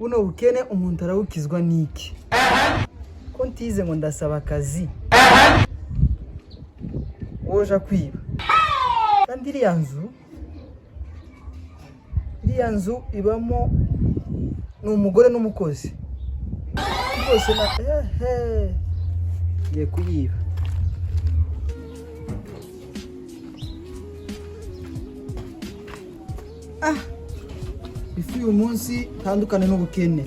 Buno bukene umuntu arabukizwa n'iki? Ko ntize ngo ndasaba akazi, woja kwiba? Kandi iriya nzu ibamo ni umugore n'umukozi rwose. Na ehe, ngiye kuyiba. Ah, ifi uyu munsi tandukane n'ubukene.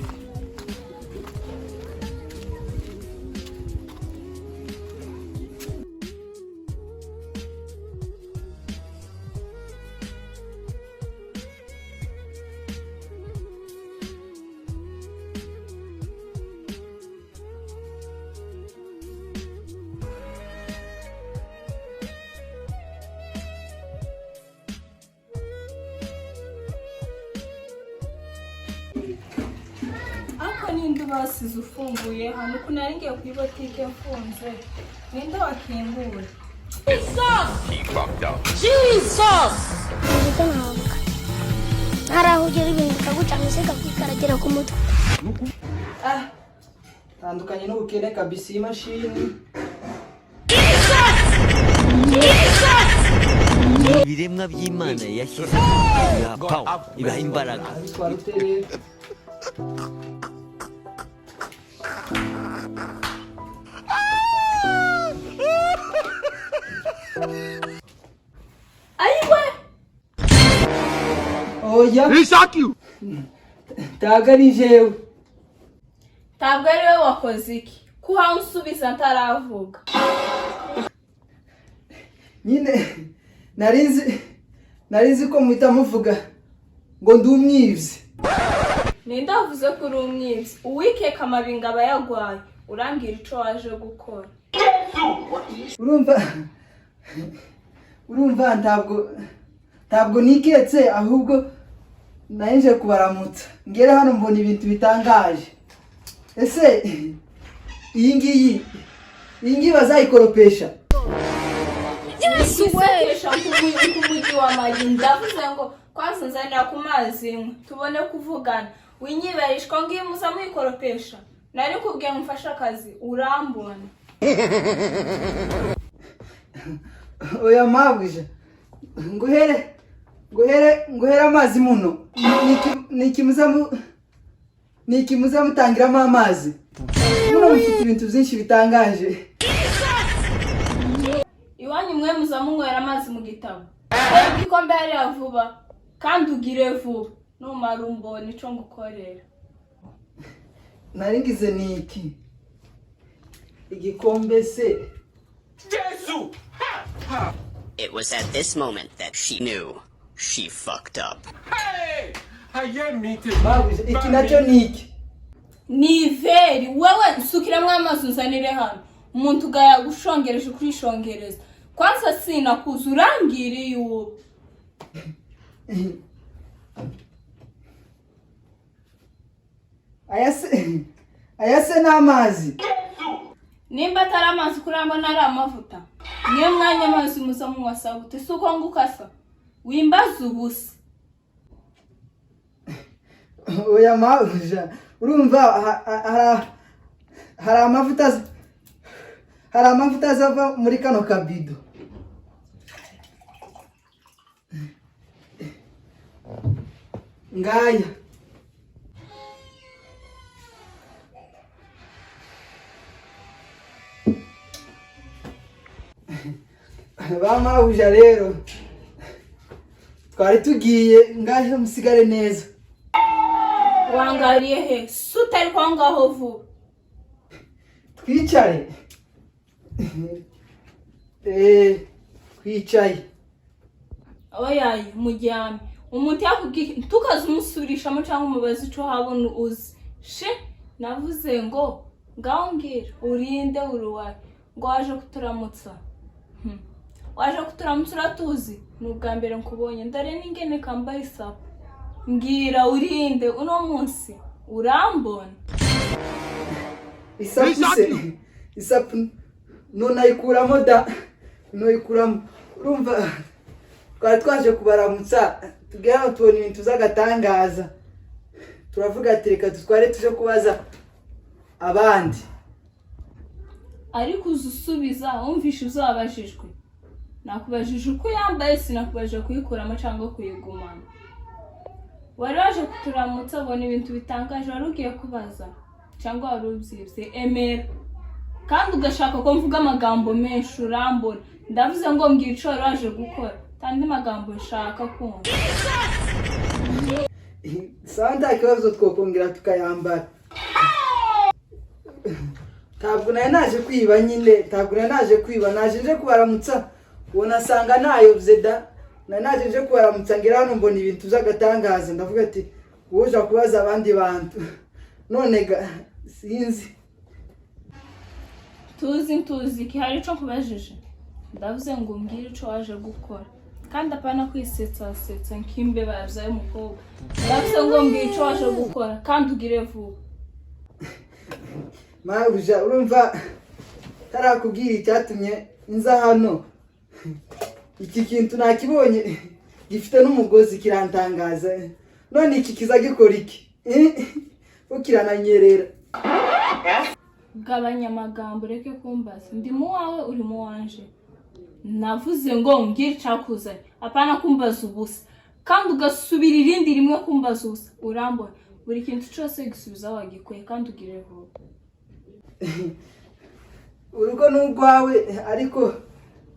Ariko ninde basize ufunguye hano? Ukuntu nari ngiye kuri botike mfunze, ninde wakinguye? Nzi ko navuga hari aho ugera ibintu bikagucanga se, bikakwikaragera ku mutwe. Ah, tandukanye n'ubukene kabisa. Iyi mashini. Ibiremwa by'Imana yashyize ibaha power, ibaha imbaraga. Abitwara ute rero? Ayiwe! Oya, ntago ari jewe. Ntabwo ari we? Wakoze iki ko uhawe unsubiza ntaravuga? Nyine nari nzi ko muhita muvuga ngo ndi umwibyi. Ninde wavuze ko uri umwibyi? Uwikeka amabinga aba yagwaye. Urambwira ico waje gukora. Urumva ntabwo niketse, ahubwo nari kubaramutsa, ngere hano mbona ibintu bitangaje. Ese iyi ngiyi bazayikoropesha? Isekesha nk'umujyi wa magi. Ndavuze ngo kwanza nzanira ku mazi inywe tubone kuvugana. Winyibarishwa ngiyo muza muyikoropesha. Nari kubwiye ngo mfashe akazi, urambona. Oya mabuja, nguhere amazi muno. Ni iki muza mutangiramo amazi muno? Mufite ibintu byinshi bitangaje. Iwanyu mwe muza munywera amazi mu gitabo? Reba igikombe hariya vuba, kandi ugire vuba. Numara umbona ico ngukorera. Nari ngize ni iki igikombe se? It was at this moment that she knew she fucked up. Mabuja, iki nacyo ni iki? Ni iveri. Wewe nsukiramo amazi unzanire hano. Umuntu ugaya gushongereje kurishongereza. Kwanza sinakuza, urambwira uwo. Aya se ni amazi? Nimba atari amazi, kurambona ari amavuta. Niyo mwanya amazi muza munywa sabute. Si uko ngukasa wimbaza ubusa. Oya mabuja, urumva hari amavuta azava muri kano kabido. Ngaya. Ba mabuja rero, twari tugiye ngahe, musigare neza. Wangariye he si utari kwa ngaho vuba? Twicare. Twicaye. Oyaye, mujyame. Umuntu yakubwiye ntukaze umusubirishamo cyangwa umubaze ico habona uzi she. Navuze ngo ngaho mbwira, urinde uruwaye ngo waje kuturamutsa. Waje kuturamutsa uratuzi? Ni ubwa mbere nkubonye, ndare n'ingene kambaye isapu. Mbwira, urinde? Uno munsi urambona. Isapu se, isapu nunayikuramo da, nuyikuramo. Urumva twari twaje kubaramutsa, tugera hano tubona ibintu by'agatangaza. Turavuga ati reka dutware tuje kubaza abandi. Ariko uza usubiza wumvishe ibyo wabajijwe. Nakubajije uko yambaye, sinakubajije kuyikuramo cyangwa kuyigumana. Wari waje kuturamutsa, ubona ibintu bitangaje, wari ugiye kubaza cyangwa wari ubyibye? Emera. Kandi ugashaka ko mvuga amagambo menshi, urambona. Ndavuze ngo mbwira icyo wari waje gukora, andi magambo nshaka kumva. Sawa, nta kibazo, twakongera tukayambara. Ntabwo nari naje kwiba nyine, ntabwo nari naje kwiba, naje nje kubaramutsa, ubona asanga nayobye da. Nari naje nje kubaramutsa, ngera hano mbona ibintu by'agatangaza, ndavuga ati wowe uja kubaza abandi bantu. None ga sinzi. Tuzi ntuzi iki? Hari icyo nkubajije? Ndavuze ngo umbwire icyo waje gukora, kandi apana kwisetsasetsa nk'imbeba yabyaye umukobwa. Ndavuze ngo mbwira icyo waje gukora kandi ugire vuba. Mabuja, urumva tarakubwira icyatumye nza hano. Iki kintu nakibonye gifite n'umugozi, kirantangaza. None iki kiza gikora iki? Ukirananyerera. Gabanya amagambo, ureke kumbaza. Ndi mu wawe, uri mu wanje. Navuze ngo mbwire icyakuzanye, apana kumbaza ubusa. Kandi ugasubira irindi rimwe kumbaza ubusa, urambona. Buri kintu cyose gisubiza aho wagikuye kandi ugire vuba. Urugo ni urwawe,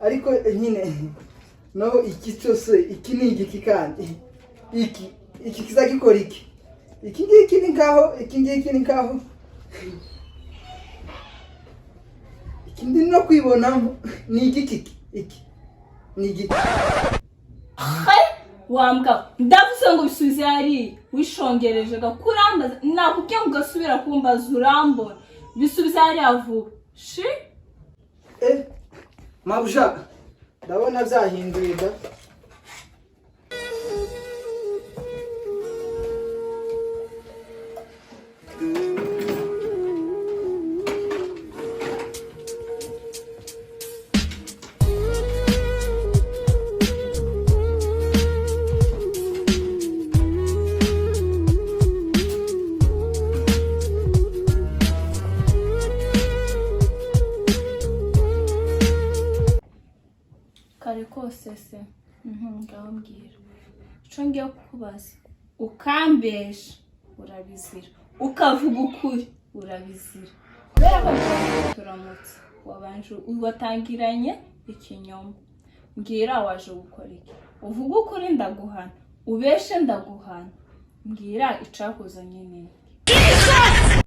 ariko nyine no iki cyose, iki ni igiki? Kandi iki kiza gikora iki? Iki ngiki ni nkaho, iki ngiki ni nkaho iki ndi no kwibonamo ni igiki? Iki ni igiki? Hey, wambwa, ndavuze ngo bisubize hariya. Wishongereje gakurambaza, nakubwiye ngo ugasubira kumbaza, urambona. Bisubize hariya vuba shi. Eh, mabuja, ndabona byahinduye da. Kare kose se? Ngaho mbwira icyo ngiye kukubaza. Ukambesha urabizira, ukavuga ukuri urabizira. Kubera ko turamutse wabanje watangiranye ikinyoma, mbwira waje gukora iki. Uvuga ukuri ndaguhana, ubeshe ndaguhana. Mbwira icakuzanye nini.